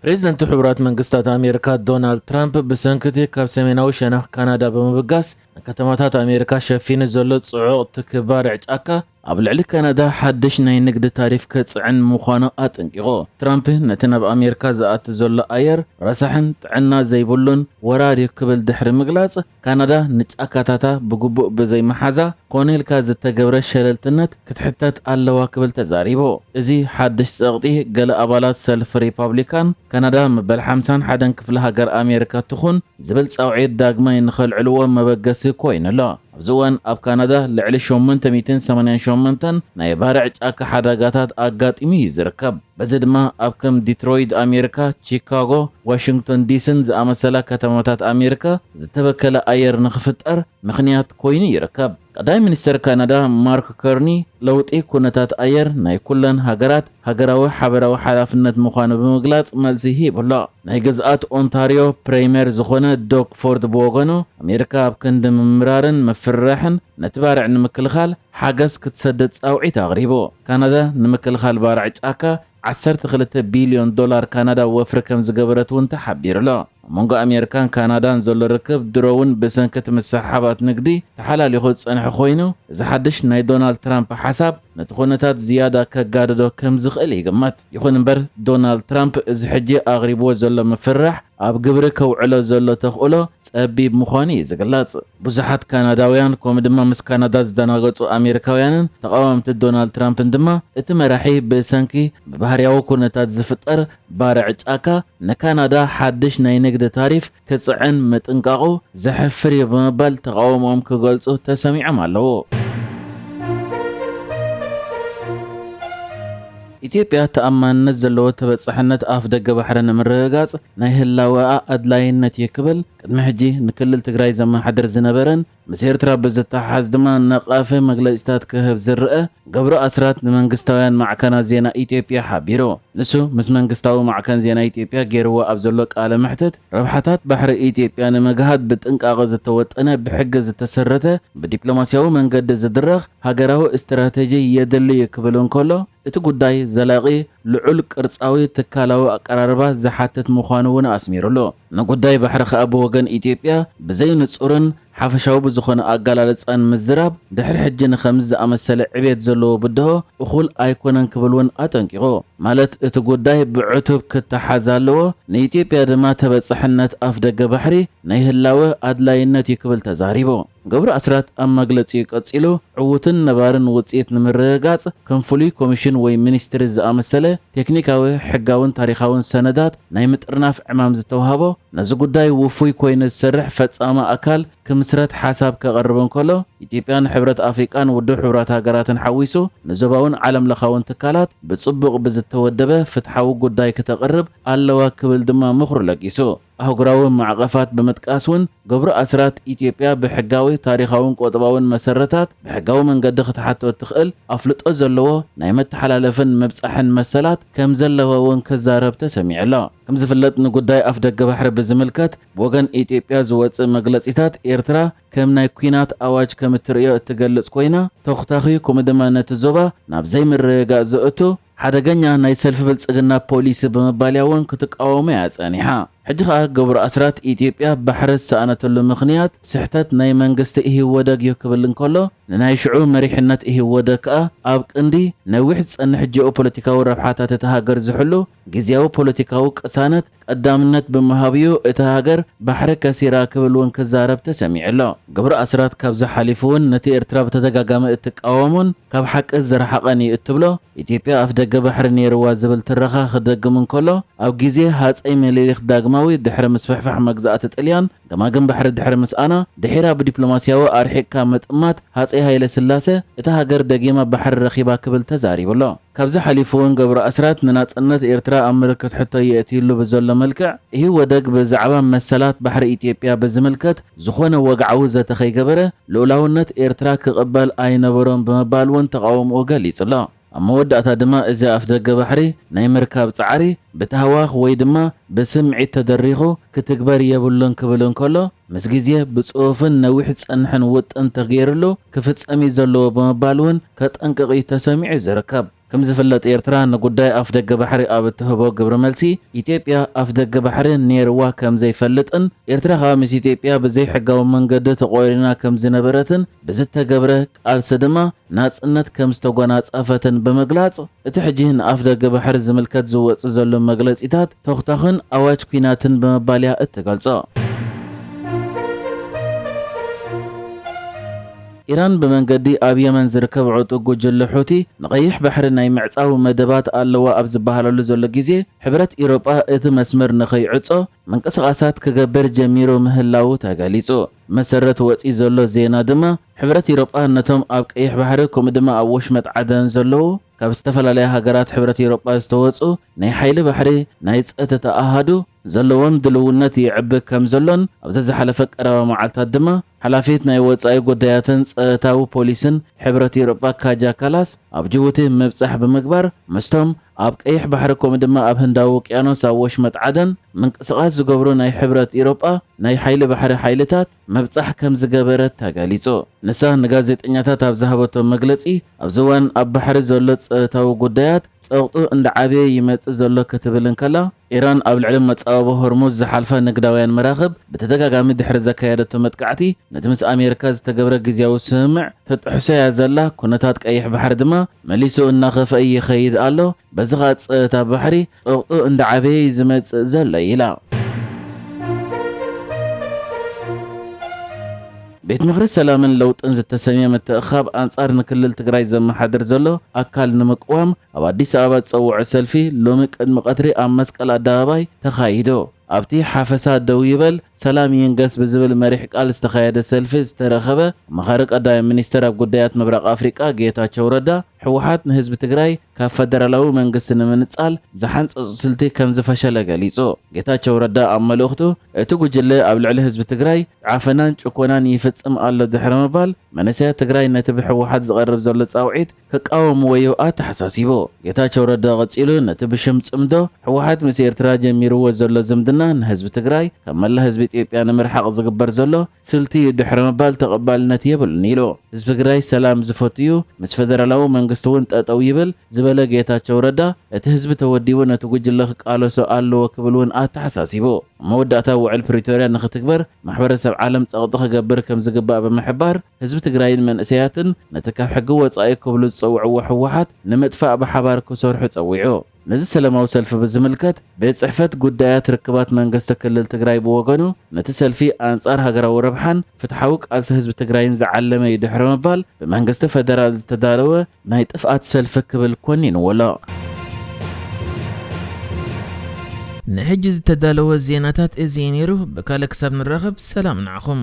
ፕሬዚደንት ሕቡራት መንግስታት ኣሜሪካ ዶናልድ ትራምፕ ብሰንክቲ ካብ ሰሜናዊ ሸነኽ ካናዳ ብምብጋስ ንከተማታት ኣሜሪካ ሸፊኑ ዘሎ ጽዑቕ ትኪ ባርዕ ጫካ ኣብ ልዕሊ ካናዳ ሓድሽ ናይ ንግዲ ታሪፍ ከጽዕን ምዃኑ ኣጠንቂቑ። ትራምፕ ነቲ ናብ ኣሜሪካ ዝኣቱ ዘሎ ኣየር ረሳሕን ጥዕና ዘይብሉን ወራር እዩ ክብል ድሕሪ ምግላጽ፣ ካናዳ ንጫካታታ ብግቡእ ብዘይምሓዛ ኮነ ኢልካ ዝተገብረ ሸለልትነት ክትሕተት ኣለዋ ክብል ተዛሪቡ። እዚ ሓድሽ ጸቕጢ ገለ ኣባላት ሰልፊ ሪፓብሊካን ካናዳ መበል ሓምሳን ሓደን ክፍለ ሃገር ኣሜሪካ ትኹን ዝብል ጻውዒት ዳግማይ ንኸልዕልዎ መበገሲ ኮይኑ ኣሎ። ኣብዚ እዋን ኣብ ካናዳ ልዕሊ ሸሞንተ ሚእትን ሰማንያን ሸሞንተን ናይ ባርዕ ጫካ ሓደጋታት ኣጋጢሙ እዩ ዝርከብ። በዚ ድማ ኣብ ከም ዲትሮይት ኣሜሪካ፣ ቺካጎ፣ ዋሽንግቶን ዲሲን ዝኣመሰላ ከተማታት ኣሜሪካ ዝተበከለ ኣየር ንኽፍጠር ምኽንያት ኮይኑ ይርከብ። ቀዳማይ ሚኒስተር ካናዳ ማርክ ከርኒ ለውጢ ኩነታት ኣየር ናይ ኩለን ሃገራት ሃገራዊ ሓበራዊ ሓላፍነት ምዃኑ ብምግላጽ መልሲ ሂቡ ኣሎ። ናይ ግዝኣት ኦንታርዮ ፕሬምየር ዝኾነ ዶግ ፎርድ ብወገኑ ኣሜሪካ ኣብ ክንዲ ምምራርን ምፍርራሕን ነቲ ባርዕ ንምክልኻል ሓገዝ ክትሰድድ ጻውዒት ኣቕሪቡ። ካናዳ ንምክልኻል ባርዕ ጫካ ዓሰርተ ክልተ ቢልዮን ዶላር ካናዳ ወፍሪ ከም ዝገበረት እውን ተሓቢሩ ኣሎ። ኣብ መንጎ ኣሜሪካን ካናዳን ዘሎ ርክብ ድሮ እውን ብሰንኪ እቲ ምስሕሓባት ንግዲ ተሓላሊኹ ዝጸንሐ ኮይኑ፣ እዚ ሓድሽ ናይ ዶናልድ ትራምፕ ሓሳብ ነቲ ኩነታት ዝያዳ ከጋድዶ ከም ዝኽእል ይግመት። ይኹን እምበር ዶናልድ ትራምፕ እዚ ሕጂ ኣቕሪብዎ ዘሎ ምፍርራሕ ኣብ ግብሪ ከውዕሎ ዘሎ ተኽእሎ ጸቢብ ምዃኑ እዩ ዝግለጽ። ብዙሓት ካናዳውያን ከምኡ ድማ ምስ ካናዳ ዝደናገጹ ኣሜሪካውያንን ተቓወምቲ ዶናልድ ትራምፕን ድማ እቲ መራሒ ብሰንኪ ብባህርያዊ ኩነታት ዝፍጠር ባርዕ ጫካ ንካናዳ ሓድሽ ናይ ንግዲ ታሪፍ ክጽዕን ምጥንቃቑ ዘሕፍር እዩ ብምባል ተቓውሞኦም ክገልጹ ተሰሚዖም ኣለዉ። ኢትዮጵያ ተኣማንነት ዘለዎ ተበጻሕነት ኣፍ ደገ ባሕሪ ንምርግጋጽ ናይ ህላወኣ ኣድላይነት እዩ ክብል ቅድሚ ሕጂ ንክልል ትግራይ ዘመሓድር ዝነበረን ምስ ኤርትራ ብዝተሓሓዝ ድማ ነቓፊ መግለጺታት ክህብ ዝረአ ገብሩ ኣስራት ንመንግስታውያን ማዕከናት ዜና ኢትዮጵያ ሓቢሩ። ንሱ ምስ መንግስታዊ ማዕከን ዜና ኢትዮጵያ ገይርዎ ኣብ ዘሎ ቃለ መሕትት ረብሓታት ባሕሪ ኢትዮጵያ ንምግሃድ ብጥንቃቐ ዝተወጠነ ብሕጊ ዝተሰረተ ብዲፕሎማስያዊ መንገዲ ዝድረኽ ሃገራዊ ስትራተጂ የድሊ ክብል እንከሎ እቲ ጉዳይ ዘላቒ ልዑል ቅርጻዊ ትካላዊ ኣቀራርባ ዝሓትት ምዃኑ እውን ኣስሚሩሉ። ንጉዳይ ባሕሪ ከኣ ብወገን ኢትዮጵያ ብዘይንጹርን ሓፈሻዊ ብዝኾነ ኣገላልጻን ምዝራብ ድሕሪ ሕጂ ንኸምዚ ዝኣመሰለ ዕቤት ዘለዎ ብድሆ እኹል ኣይኮነን ክብል እውን ኣጠንቂቑ። ማለት እቲ ጉዳይ ብዕቱብ ክተሓዝ ኣለዎ፣ ንኢትዮጵያ ድማ ተበጻሕነት ኣፍ ደገ ባሕሪ ናይ ህላወ ኣድላይነት እዩ ክብል ተዛሪቡ። ገብሩ ኣስራት ኣብ መግለጺኡ ቀጺሉ ዕዉትን ነባርን ውጽኢት ንምርግጋጽ ከም ፍሉይ ኮሚሽን ወይ ሚኒስትሪ ዝኣመሰለ ቴክኒካዊ፣ ሕጋውን ታሪኻውን ሰነዳት ናይ ምጥርናፍ ዕማም ዝተውሃቦ ነዚ ጉዳይ ውፉይ ኮይኑ ዝሰርሕ ፈጻሚ ኣካል ክምስረት ሓሳብ ከቕርብ እንከሎ፣ ኢትዮጵያን ሕብረት ኣፍሪቃን ውድብ ሕቡራት ሃገራትን ሓዊሱ ንዞባውን ዓለም ለኻውን ትካላት ብጽቡቕ ብዝተወደበ ፍትሓዊ ጉዳይ ክተቕርብ ኣለዋ ክብል ድማ ምኽሩ ለጊሱ። ኣህጉራዊ ማዕቐፋት ብምጥቃስ እውን ገብሩ ኣስራት ኢትዮጵያ ብሕጋዊ፣ ታሪኻውን ቁጠባውን መሰረታት ብሕጋዊ መንገዲ ክትሓቶ እትኽእል ኣፍልጦ ዘለዎ ናይ መተሓላለፍን ምብጻሕን መሰላት ከም ዘለዋ እውን ክዛረብ ተሰሚዑ ኣሎ። ከም ዝፍለጥ ንጉዳይ ኣፍ ደገ ባሕሪ ብዝምልከት ብወገን ኢትዮጵያ ዝወጽእ መግለጺታት ኤርትራ ከም ናይ ኲናት ኣዋጅ ከም እትርእዮ እትገልጽ ኮይና፣ ተኹታኺ ከምኡ ድማ ነቲ ዞባ ናብ ዘይምርግጋእ ዘእቱ ሓደገኛ ናይ ሰልፊ ብልጽግና ፖሊሲ ብምባል እያ እውን ክትቃወሞ እያ ጸኒሓ። ሕጂ ከኣ ገብሩ ኣስራት ኢትዮጵያ ባሕሪ ዝሰኣነተሉ ምኽንያት ስሕተት ናይ መንግስቲ ኢህወደግ እዩ ክብል እንከሎ፣ ንናይ ሽዑ መሪሕነት ኢህወደግ ከኣ ኣብ ቅንዲ ነዊሕ ዝጸንሕ ጂኦፖለቲካዊ ረብሓታት እታ ሃገር ዝሕሉ ግዝያዊ ፖለቲካዊ ቅሳነት ቀዳምነት ብምሃብ እዩ እታ ሃገር ባሕሪ ከሲራ ክብል እውን ክዛረብ ተሰሚዑ ኣሎ። ገብሩ ኣስራት ካብዚ ሓሊፉ እውን ነቲ ኤርትራ ብተደጋጋሚ እትቃወሞን ካብ ሓቂ ዝረሓቐን እዩ እትብሎ ኢትዮጵያ ኣፍ ደገ ባሕሪ ነይርዋ ዝብል ትረኻ ክደግም እንከሎ፣ ኣብ ግዜ ሃጸይ ምኒልክ ዳግማዊ ድሕሪ ምስፍሕፋሕ መግዛእቲ ጥልያን ገማግም ባሕሪ ድሕሪ ምስኣና፣ ድሒራ ብዲፕሎማስያዊ ኣርሒቕካ ምጥማት ሃጸይ ሃይለ ስላሰ እታ ሃገር ደጊማ ባሕሪ ረኺባ ክብል ተዛሪቡ ኣሎ። ካብዚ ሓሊፉ እውን ገብሩ ኣስራት ንናጽነት ኤርትራ ኣብ ምልክት ሕቶ የእትዩሉ ብዘሎ መልክዕ፣ ኢህወደግ ብዛዕባ መሰላት ባሕሪ ኢትዮጵያ ብዝምልከት ዝኾነ ወግዓዊ ዘተ ከይገበረ ልኡላውነት ኤርትራ ክቕበል ኣይነበሮን ብምባል እውን ተቓውሞኡ ገሊጹ ኣሎ። ኣብ መወዳእታ ድማ እዚ ኣፍ ደገ ባሕሪ ናይ ምርካብ ጻዕሪ ብታህዋኽ ወይ ድማ ብስምዒት ተደሪኹ ክትግበር የብሉን ክብል እንከሎ፣ ምስ ግዜ ብጽሑፍን ነዊሕ ዝጸንሕን ውጥን ተገይርሉ ክፍጸም እዩ ዘለዎ ብምባል እውን ከጠንቅቕ እዩ ተሰሚዑ ዝርከብ። ከም ዝፍለጥ፣ ኤርትራ ንጉዳይ ኣፍደገ ባሕሪ ኣብ እትህቦ ግብረ መልሲ፣ ኢትዮጵያ ኣፍደገ ባሕሪ ነይርዋ ከም ዘይፈልጥን፣ ኤርትራ ከኣ ምስ ኢትዮጵያ ብዘይሕጋዊ መንገዲ ተቖሪና ከም ዝነበረትን፣ ብዝተገብረ ቃልሲ ድማ ናጽነት ከም ዝተጎናጸፈትን ብምግላጽ፣ እቲ ሕጂ ንኣፍደገ ባሕሪ ዝምልከት ዝወጽእ ዘሎ መግለጺታት ተኹታኽን ኣዋጅ ኲናትን ብምባል እያ እትገልጾ። ኢራን ብመንገዲ ኣብ የመን ዝርከብ ዕጡቅ ጉጅለ ሑቲ ንቀይሕ ባሕሪ ናይ ምዕጻው መደባት ኣለዋ ኣብ ዝበሃለሉ ዘሎ ግዜ፣ ሕብረት ኢሮጳ እቲ መስመር ንኸይዕጾ ምንቅስቓሳት ክገብር ጀሚሩ ምህላዉ ተገሊጹ። መሰረት ወጺ ዘሎ ዜና ድማ፣ ሕብረት ኢሮጳ ነቶም ኣብ ቀይሕ ባሕሪ ከምኡ ድማ ኣብ ወሽመጥ ዓደን ዘለዉ ካብ ዝተፈላለያ ሃገራት ሕብረት ኢሮጳ ዝተወጹ ናይ ሓይሊ ባሕሪ ናይ ጸጥታ ኣሃዱ ዘለዎም ድልውነት ይዕቢ ከም ዘሎን፣ ኣብ ዘዝሓለፈ ቀረባ መዓልታት ድማ ሓላፊት ናይ ወጻኢ ጉዳያትን ጸጥታዊ ፖሊስን ሕብረት ኢሮጳ ካጃ ካላስ ኣብ ጅቡቲ ምብጻሕ ብምግባር፣ ምስቶም ኣብ ቀይሕ ባሕሪ ከምኡ ድማ ኣብ ህንዳዊ ውቅያኖስ ኣብ ወሽመጥ ዓደን ምንቅስቓስ ዝገብሩ ናይ ሕብረት ኢሮጳ ናይ ሓይሊ ባሕሪ ሓይልታት ምብጻሕ ከም ዝገበረት ተገሊጹ። ንሳ ንጋዜጠኛታት ኣብ ዝሃበቶ መግለጺ፣ ኣብዚ እዋን ኣብ ባሕሪ ዘሎ ጸጥታዊ ጉዳያት ጸቕጡ እንዳዓበየ ይመጽእ ዘሎ ክትብል እንከላ፣ ኢራን ኣብ ልዕሊ መጻወቦ ሆርሙዝ ዝሓልፋ ንግዳውያን መራኽብ ብተደጋጋሚ ድሕሪ ዘካየደቶ መጥቃዕቲ፣ ነቲ ምስ ኣሜሪካ ዝተገብረ ግዝያዊ ስምምዕ ትጥሕሶ እያ ዘላ፣ ኩነታት ቀይሕ ባሕሪ ድማ መሊሱ እናኸፍአ ይኸይድ ኣሎ። በዚ ኸኣ ጸጥታ ባሕሪ ጸቕጡ እንዳዓበየ እዩ ዝመጽእ ዘሎ ኢላ። ቤት ምኽሪ ሰላምን ለውጥን ዝተሰምየ ምትእኻብ ኣንጻር ንክልል ትግራይ ዘመሓድር ዘሎ ኣካል ንምቅዋም ኣብ ኣዲስ ኣበባ ዝጸውዖ ሰልፊ ሎሚ ቅድሚ ቀትሪ ኣብ መስቀል ኣደባባይ ተኻይዱ። ኣብቲ ሓፈሳ ደው ይበል ሰላም ይንገስ ብዝብል መሪሕ ቃል ዝተኻየደ ሰልፊ ዝተረኸበ ኣማኻሪ ቀዳማይ ሚኒስትር ኣብ ጉዳያት ምብራቕ ኣፍሪቃ ጌታቸው ረዳ፣ ህወሓት ንህዝቢ ትግራይ ካብ ፈደራላዊ መንግስቲ ንምንጻል ዝሓንጸጾ ስልቲ ከም ዝፈሸለ ገሊጹ። ጌታቸው ረዳ ኣብ መልእኽቱ፣ እቲ ጉጅለ ኣብ ልዕሊ ህዝቢ ትግራይ ዓፈናን ጭኮናን ይፍጽም ኣሎ ድሕሪ ምባል፣ መንእሰያት ትግራይ ነቲ ብህወሓት ዝቐርብ ዘሎ ጻውዒት ክቃወምዎ እዩ ኣተሓሳሲቡ። ጌታቸው ረዳ ቀጺሉ፣ ነቲ ብሽም ጽምዶ ህወሓት ምስ ኤርትራ ጀሚርዎ ዘሎ ዝምድና ንህዝቢ ትግራይ ካብ መላእ ህዝቢ ኢትዮጵያ ንምርሓቕ ዝግበር ዘሎ ስልቲ እዩ ድሕሪ ምባል ተቐባልነት የብሉን ኢሉ። ህዝቢ ትግራይ ሰላም ዝፈቱ እዩ፣ ምስ ፈደራላዊ መንግስቲ እውን ጠጠው ይብል ዝበለ ጌታቸው ረዳ፣ እቲ ህዝቢ ተወዲቡ ነቲ ጉጅለ ክቃለሶ ኣለዎ ክብል እውን ኣተሓሳሲቡ። ኣብ መወዳእታ ውዕል ፕሪቶርያ ንኽትግበር ማሕበረሰብ ዓለም ጸቕጢ ክገብር ከም ዝግባእ ብምሕባር፣ ህዝቢ ትግራይን መንእሰያትን ነቲ ካብ ሕጊ ወጻኢ ክብሉ ዝጸውዕዎ ህወሓት ንምጥፋእ ብሓባር ክሰርሑ ጸዊዑ። ነዚ ሰላማዊ ሰልፊ ብዝምልከት፣ ቤት ጽሕፈት ጉዳያት ርክባት መንግስቲ ክልል ትግራይ ብወገኑ፣ ነቲ ሰልፊ ኣንጻር ሃገራዊ ረብሓን ፍትሓዊ ቃልሲ ህዝቢ ትግራይን ዝዓለመ እዩ ድሕሪ ምባል፣ ብመንግስቲ ፈደራል ዝተዳለወ ናይ ጥፍኣት ሰልፊ ክብል ኮኒንዎ ኣሎ። ንሕጂ ዝተዳለወ ዜናታት እዚ እዩ ነይሩ። ብካልእ ክሳብ ንራኸብ፣ ሰላም ንዓኹም።